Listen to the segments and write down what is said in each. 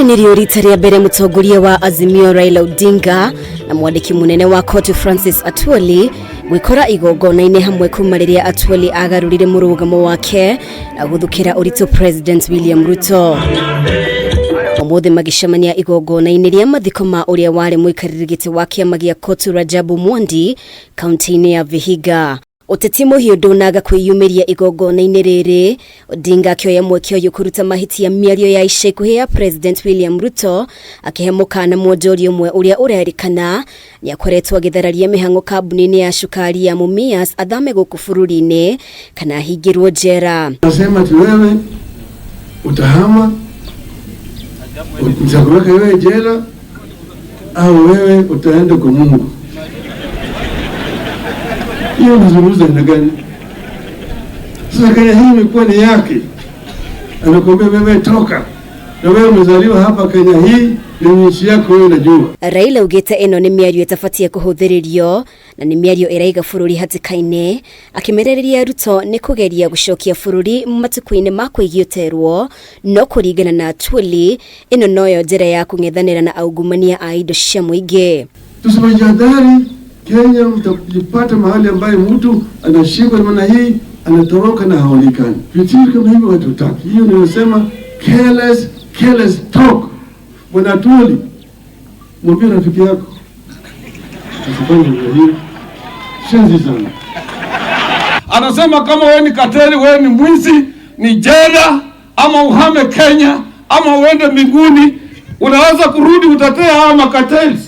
Rĩrĩ nĩrĩo rita rĩa mbere mũtongoria wa Azimio Raila Odinga na mwandĩki mũnene wa koti Francis Atwoli gwĩkora igongona-inĩ hamwe kuma rĩrĩa Atwoli agarũrire mũrũgamo wake na gũthukĩra ũritũ President William Ruto. Ũmũthĩ magĩcemania igongona-inĩ rĩa mathiko ma ũrĩa warĩ mũikarĩri gĩtĩ wa kĩama gĩa Kotu Rajabu Mwandi kaunti-inĩ ya Vihiga. Ũteti mũhiũ ndũnaga kwĩyumĩria igongona-inĩ rĩrĩ, Odinga akĩoya mweke ũyũ kũruta mahĩtia mĩario ya ica ikuhĩ ya President William Ruto akĩhe mũkana mwonjoria ũmwe ũrĩa ũrerĩkana nĩakoretwo agĩthararia mĩhang'o kambuni-inĩ ya cukari ya Mumias athame gũkũ bũrũri-inĩ kana ahingĩrwo njera. Nasema ati wewe utahama, nitakuweka wewe jela au wewe utaenda kwa Mungu. Hiyo mazungumzo aina gani? Sasa Kenya hii imekuwa ni yake, anakuambia wewe toka, na wewe umezaliwa hapa Kenya hii ni nchi yako wewe unajua. Raila augĩte ĩno nĩ mĩario ĩtabatiĩ kũhũthĩrĩrio na nĩ mĩario ĩraiga bũrũri hatĩka-inĩ, akĩmerereria Ruto nĩ kũgeria gũcokia bũrũri matukũ-inĩ ma kũigĩterwo, no kũringana na Atwoli ĩno noyo njĩra ya kũng'ethanĩra na aungumania a indo cia mũingĩ. Tusipojihadhari, Kenya mtajipata mahali ambaye mtu anashikwa namna hii anatoroka na haonekani. Vitu kama hivyo hatutaki. Hiyo nimesema careless, careless talk. Bwana Atwoli, mwambie rafiki yako asifanye namna hiyo. Shenzi sana. Anasema kama wewe ni kateli, wewe ni mwizi, ni jela ama uhame Kenya ama uende mbinguni, unaweza kurudi utetee hawa makateli.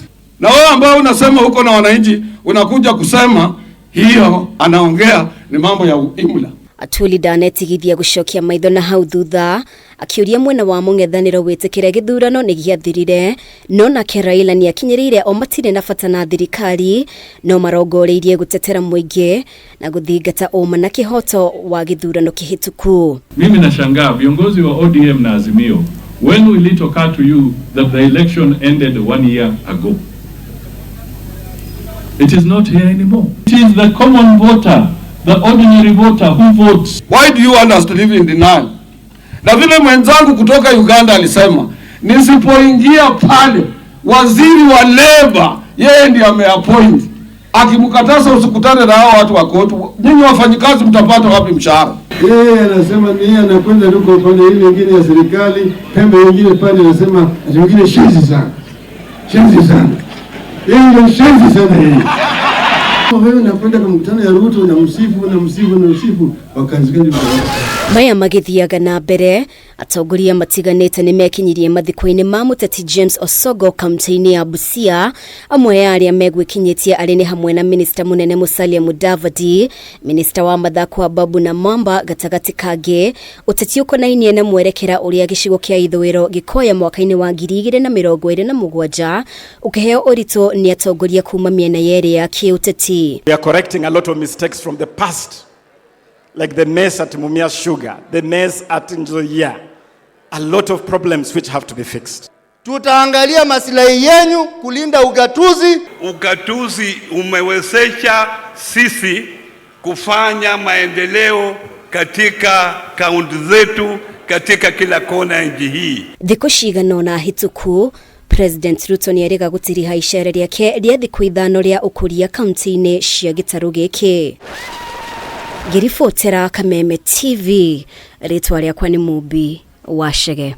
Na wewe ambao unasema huko na wananchi unakuja kusema hiyo, anaongea ni mambo ya imla. Atwoli ndanetigithia gũcokia maitho na hau thutha akĩũria mwena wa mũng'ethanĩro wĩtĩkĩre gĩthurano nĩ gĩathirire, no nake Raila nĩakinyĩrĩire o matirĩ na bata na thirikari no marongoreirie gũtetera mũingĩ na gũthingata ũma na kĩhoto wa gĩthurano kĩhĩtũku. Mimi nashangaa viongozi wa ODM na Azimio, when will it occur to you that the election ended one year ago? It is not here anymore. It is the common voter, the ordinary voter who votes. Why do you want us to live in denial? Na vile mwenzangu kutoka Uganda alisema, nisipoingia pale waziri wa labor yeye ndiye ameappoint, akimkataza usikutane na hao watu wa koti, nyinyi wafanyikazi mtapata wapi mshahara? Yeye anasema ni yeye anakwenda huko upande ile nyingine ya serikali, pembe nyingine pale, anasema ati wengine shenzi sana, shenzi sana. Yeye ndio shenzi sana yeye. Wewe unakwenda kwa mkutano ya Ruto unamsifu, unamsifu, unamsifu, wakazi gani? Maya magĩthiaga na mbere, atongoria matiganĩte nĩ mekinyirie mathiko-inĩ ma mũteti James Osogo kaunti-inĩ ya Busia. Amwe ya arĩa megwĩkinyĩtie arĩ nĩ hamwe na minista mũnene Musalia Mudavadi, minista wa mathako Ababu na Mwamba, gatagatĩ kangĩ ũteti ũkonainie na mwerekera ũrĩa gĩcigo kĩa ithũĩro gĩkoya mwaka-inĩ wa 2027 ũkĩheo ũritũ nĩ atongoria kuma mĩena yerĩ ya kĩũteti. We are correcting a lot of mistakes from the past, like the mess at Mumias Sugar, the mess at Nzoia, a lot of problems which have to be fixed. Tutaangalia maslahi yenyu kulinda ugatuzi. Ugatuzi umewezesha sisi kufanya maendeleo katika kaunti zetu, katika kila kona ya nchi hii. Thikũ cigana ũna hĩtũku President Ruto nĩerĩga gũtiriha icera rĩake rĩa thikũ ithano rĩa ũkũria kaunti-inĩ cia gĩtarũ gĩkĩ. Ngĩribotera Kameme TV, rĩtwa rĩakwa nĩ Mumbi wa Chege.